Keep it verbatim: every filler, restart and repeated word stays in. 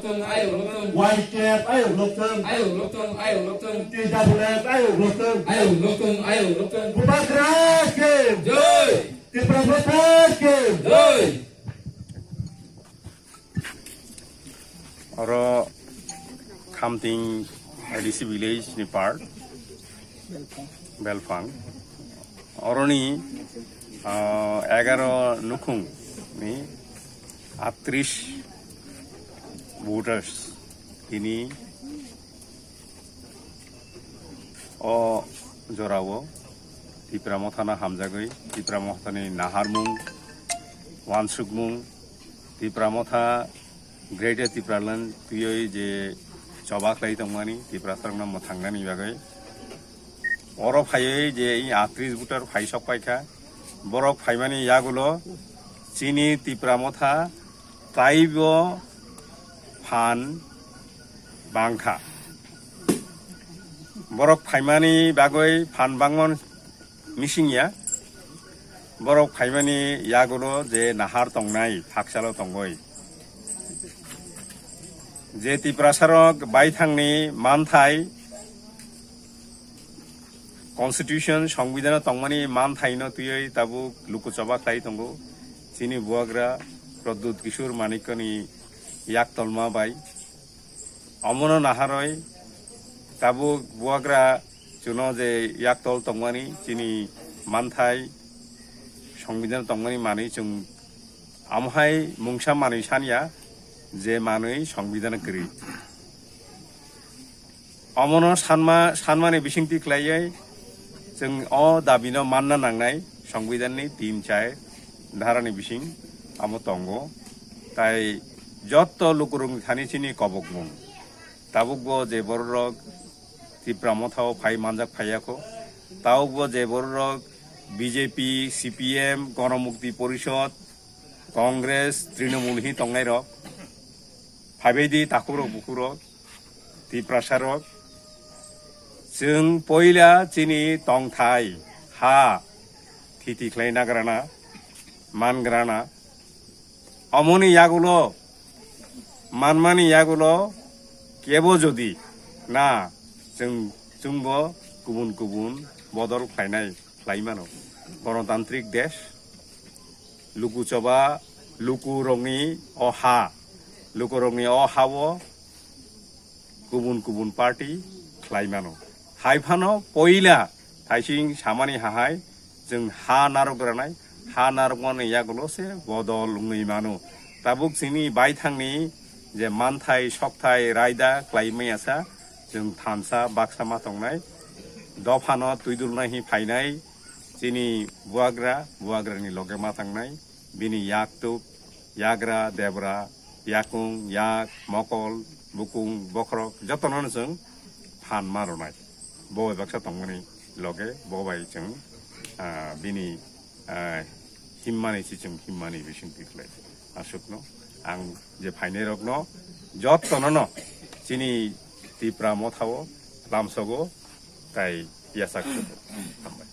Ayok lokthung. Y T F ayok lokthung. Ayok lokthung, ayok lokthung. T W F ayok lokthung. Ayok lokthung, ayok lokthung. Bubagra ki. Jai. Tipra Motha ki. Jai. Oro Khamting A D C village ni part Belphang. Oroni, ah, egaro nukhung ni atris voters tini o jorao Tipra Mothano hamjagwi Tipra Mothani naharmung, wansukmung, Tipra Motha Greater Tipraland twiwi je choba khlai tongmani Tiprasarokno mwthangnani bagwi. Oro phaiwi je i atris voter phai sok paikha, borok phaimani yagulo chini Tipra Motha taibo phan bangkha. Borok phaimani bagwi phan bangmani mising ya. Borok phaimani yagulo je nahar tongnai, thaksalo tongoi. Je Tiprasarok baithangni manthai Constitution, Songbidhano tongmani manthaino twiwi tabuk lukuchoba khlai tongo. Chini buagra Pradyut Kishore Manikyani yaktolma bai. Omono naharwi tabuk buagra chuno je yaktol tongmani chini manthai Songbidhan tongmani manwi chwng amohai mungsa manwi sanya je manwi Songbidhan kwrwi. Omono sanma, sanmani bisingtwi khlaiwi chwng o dabino manna nangnai Songbidhanni tin char dharani bising amo tongo. Tai jotto lukurokni thani chini kobokmung. Tabukbo je bororok Tipra Mothao phai manjak phaiyakho. Tabukbo je bororok B J P, C P M, Ganamukti Porishod, Congress, Trinamool hi tongnairok. Phaibaidi takhukrok bukhukrok, Tiprasarok. Chwng poila chini tongthai ha thiti khlai nagrana, mangrana. Omoni yagulo, manmani yagulo kebo jodi na chwng, chwngbo kubun kubun bodol khlainai, khlai mano. Gonotantrik desh, lukuchoba, lukurokni o ha, lukurokni o ha-o kubun kubun party khlai mano. Hai phano poila thaising samani hahai chwng ha narwk granai, ha narwkmani yagulo se bodol wngwi mano. Tabuk chini baithangni je manthai, sokthai, raida khlai maya sa, chwng thansa baksa ma tongnai, dophano twidulnai hi phainai, chini buagra, buagrani loge ma tangnai, bini yaktuk, yagra, debra, yakung, yak, mokol, bukung, bokhorok, jotono chwng phan ma rwnai. Bo bai baksa tongmani loge, bo bai chwng, ah, bini, ah, himmani si chwng himmani bising tikhlai. Aswkno ang je phainairokno jotono no chini Tipra Mothao lamsogo tai yachak hambai.